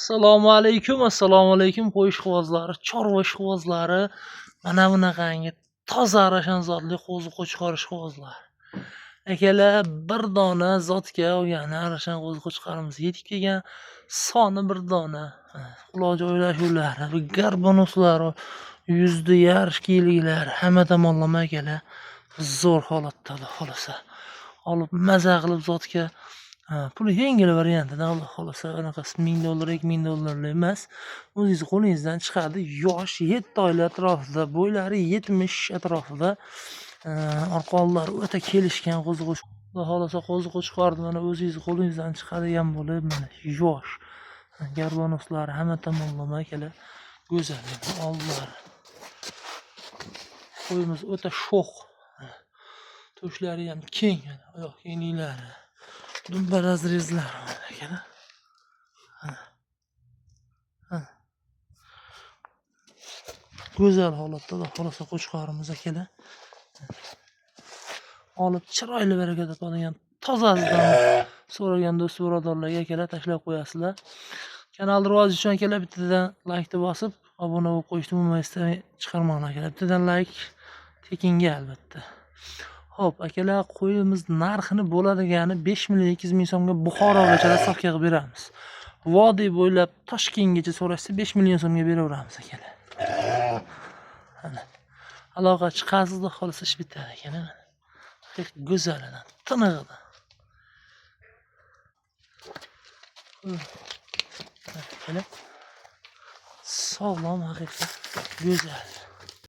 Assalomu alaykum, assalomu alaykum qo'y ishqibozlari, chorva ishqibozlari, mana bunaqangi toza arashan zotli qo'zi qo'chqor ishqibozlari. Akalar, bir dona zotga olgan arashan qo'zi qo'chqorimiz yetib kelgan, soni bir dona. Quloq joylashuvlari, garbonoslari, yuzda yarishkiliklari hamma tomonlama akalar zo'r holatda, Xudo xohlasa. Olib maza qilib zotga puli yengil variantidan, Alloh xohlasa, anaqasi 1000 dollar, 2000 dollarlik emas. O'zingiz qo'lingizdan chiqadi. Yosh 7 oylik atrofida, bo'ylari 70 atrofida, orqa oldilari o'ta kelishgan qo'zi qo'chqor. Xudo xohlasa qo'zi qo'chqorni mana o'zingiz qo'lingizdan chiqadigan bo'lib, mana yosh. Garbonoslari hamma tomonlama akalar go'zal oldilari. Qo'yimiz o'ta sho'x. To'shlari ham keng, oyoq kengliklari. Dumba razrezlari akalar. Mana. Go'zal holatda, Xudo xohlasa qo'chqorimiz akalar. Olib chiroyli baraka topadigan tozasidan so'ragan do'st birodarlarga akalar tashlab qo'yasizlar. Kanal rivoji uchun akalar bittadan laykni bosib, obuna bo'lib qo'yishni umuman esdan chiqarmanglar akalar. Bittadan layk tekinga albatta. Xo'p, akalar, qo'yimiz narxini bo'ladigani 5 million 200 ming so'mga Buxorogacha доставка qilib beramiz. Vodiy bo'ylab Toshkentgacha so'rashsa 5 million so'mga beraveramiz akalar. Mana. Aloqa chiqasiz, xudo xohlasa ish bitadi akalar. Haqiqiy go'zalidan, tinig'idan. Akalar. Sog'lom, haqiqiy go'zal.